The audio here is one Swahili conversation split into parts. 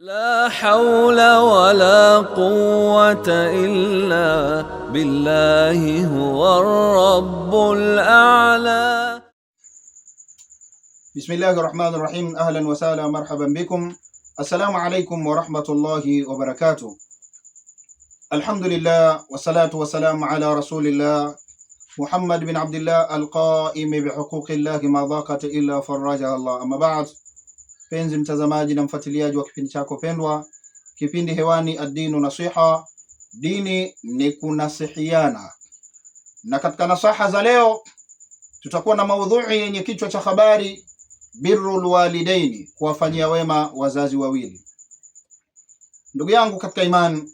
La hawla wala quwwata illa billahi huwa rabbul a'la. Bismillahir Rahmanir Rahim. Ahlan wa sahlan, marhaban bikum. Assalamu alaykum wa rahmatullahi wa barakatuh. Alhamdulillah wassalatu wassalamu ala rasulillah Muhammad bin Abdillah alqaimi bihuquqillahi ma dhaqat illa farajaha Allah. Amma ba'd. Mpenzi mtazamaji na mfuatiliaji wa kipindi chako pendwa, kipindi hewani Ad-Dinu Nasiha, dini ni kunasihiana. Na katika nasaha za leo tutakuwa na maudhui yenye kichwa cha habari birrul walidaini, kuwafanyia wema wazazi wawili. Ndugu yangu katika imani,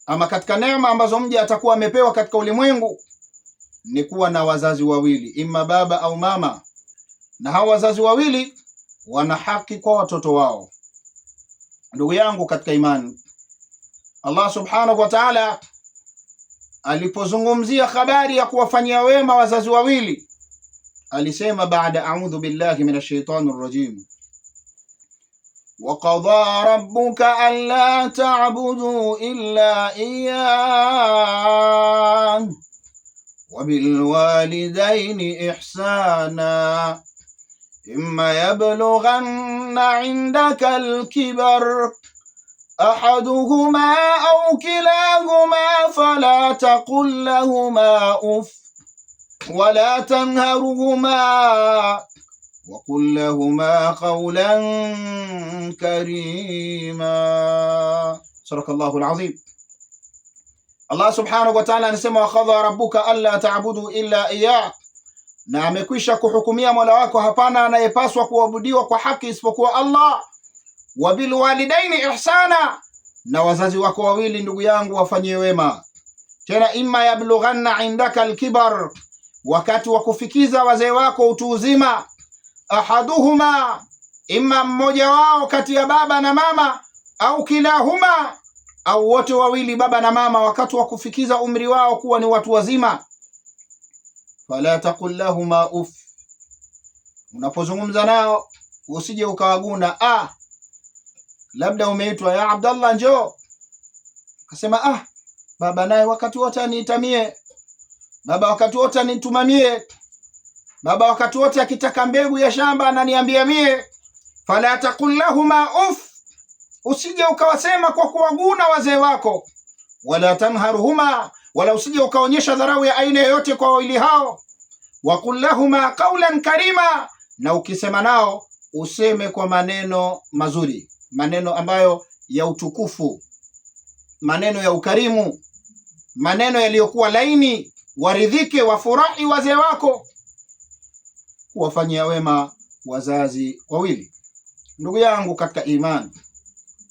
ama katika neema ambazo mja atakuwa amepewa katika ulimwengu ni kuwa na wazazi wawili, imma baba au mama, na hawa wazazi wawili wana haki kwa watoto wao. Ndugu yangu katika imani, Allah subhanahu wa ta'ala alipozungumzia habari ya kuwafanyia wema wazazi wawili alisema baada a'udhu billahi minash shaitani rrajim, wa qadha rabbuka alla ta'budu illa iyyah wa bil walidayni ihsana imma yablughanna 'indaka al-kibar ahaduhuma aw kilahuma fala taqul lahuma uff wala tanharuhuma waqul lahuma qawlan karima. Sadakallahu alazim. Allah subhanahu wa ta'ala anasema waqadha rabbuka alla ta'budu illa iyyah, na amekwisha kuhukumia Mola wako hapana anayepaswa kuabudiwa kwa haki isipokuwa Allah. Wa bil walidaini ihsana, na wazazi wako wawili ndugu yangu wafanyie wema. Tena imma yablughanna indaka alkibar, wakati wa kufikiza wazee wako utu uzima, ahaduhuma, imma mmoja wao kati ya baba na mama, au kilahuma, au wote wawili baba na mama, wakati wa kufikiza umri wao kuwa ni watu wazima, fala taqul lahuma uff, unapozungumza nao usije ukawaguna. Ah, labda umeitwa ya Abdallah njoo, akasema ah, baba naye wakati wote aniitamie, baba wakati wote anitumamie, baba wakati wote akitaka mbegu ya shamba ananiambia mie. Fala taqul lahuma uff, usije ukawasema kwa kuwaguna wazee wako. Wala tanharuhuma, wala usije ukaonyesha dharau ya aina yoyote kwa wawili hao. Waqul lahuma qawlan karima, na ukisema nao useme kwa maneno mazuri, maneno ambayo ya utukufu, maneno ya ukarimu, maneno yaliyokuwa laini, waridhike, wafurahi wazee wako. Kuwafanyia wema wazazi wawili. Ndugu yangu katika imani,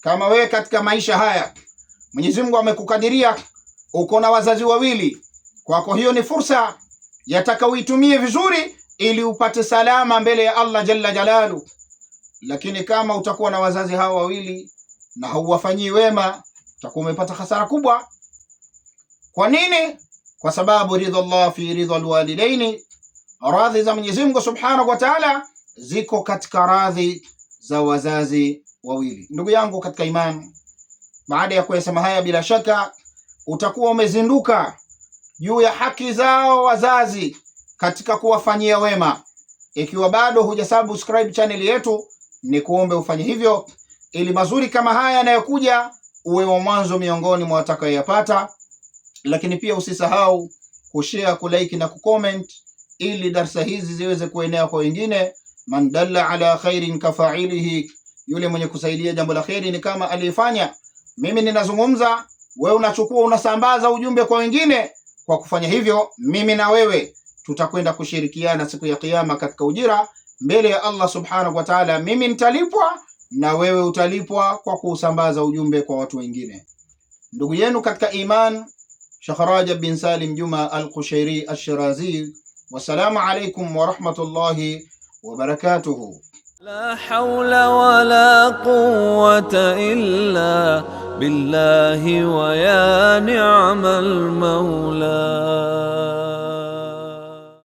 kama wewe katika maisha haya Mwenyezi Mungu amekukadiria uko na wazazi wawili, kwako hiyo ni fursa, yataka uitumie vizuri ili upate salama mbele ya Allah jalla jalalu. Lakini kama utakuwa na wazazi hawa wawili na hauwafanyii wema, utakuwa umepata hasara kubwa. Kwa nini? Kwa sababu ridha Allah fi ridha alwalidaini, radhi za Mwenyezi Mungu Subhanahu wa Ta'ala ziko katika radhi za wazazi wawili. Ndugu yangu katika imani, baada ya kuyasema haya, bila shaka utakuwa umezinduka juu ya haki zao wazazi katika kuwafanyia wema. Ikiwa bado hujasubscribe channel yetu, ni kuombe ufanye hivyo ili mazuri kama haya yanayokuja uwe wa mwanzo miongoni mwa watakayoyapata. Lakini pia usisahau kushare, kulike na kucomment ili darsa hizi ziweze kuenea kwa wengine. Man dalla ala khairin kafailihi, yule mwenye kusaidia jambo la kheri ni kama aliyefanya. Mimi ninazungumza, wewe unachukua unasambaza ujumbe kwa wengine. Kwa kufanya hivyo, mimi na wewe tutakwenda kushirikiana siku ya Kiyama katika ujira mbele ya Allah subhanahu wa ta'ala. Mimi nitalipwa na wewe utalipwa kwa kuusambaza ujumbe kwa watu wengine. Ndugu yenu katika iman, Sheikh Rajab bin Salim Juma Al-Qushairi Ash-Shirazi. Wassalamu alaikum wa rahmatullahi wa barakatuhu. La hawla wala quwwata illa billahi wa ya ni'mal maula.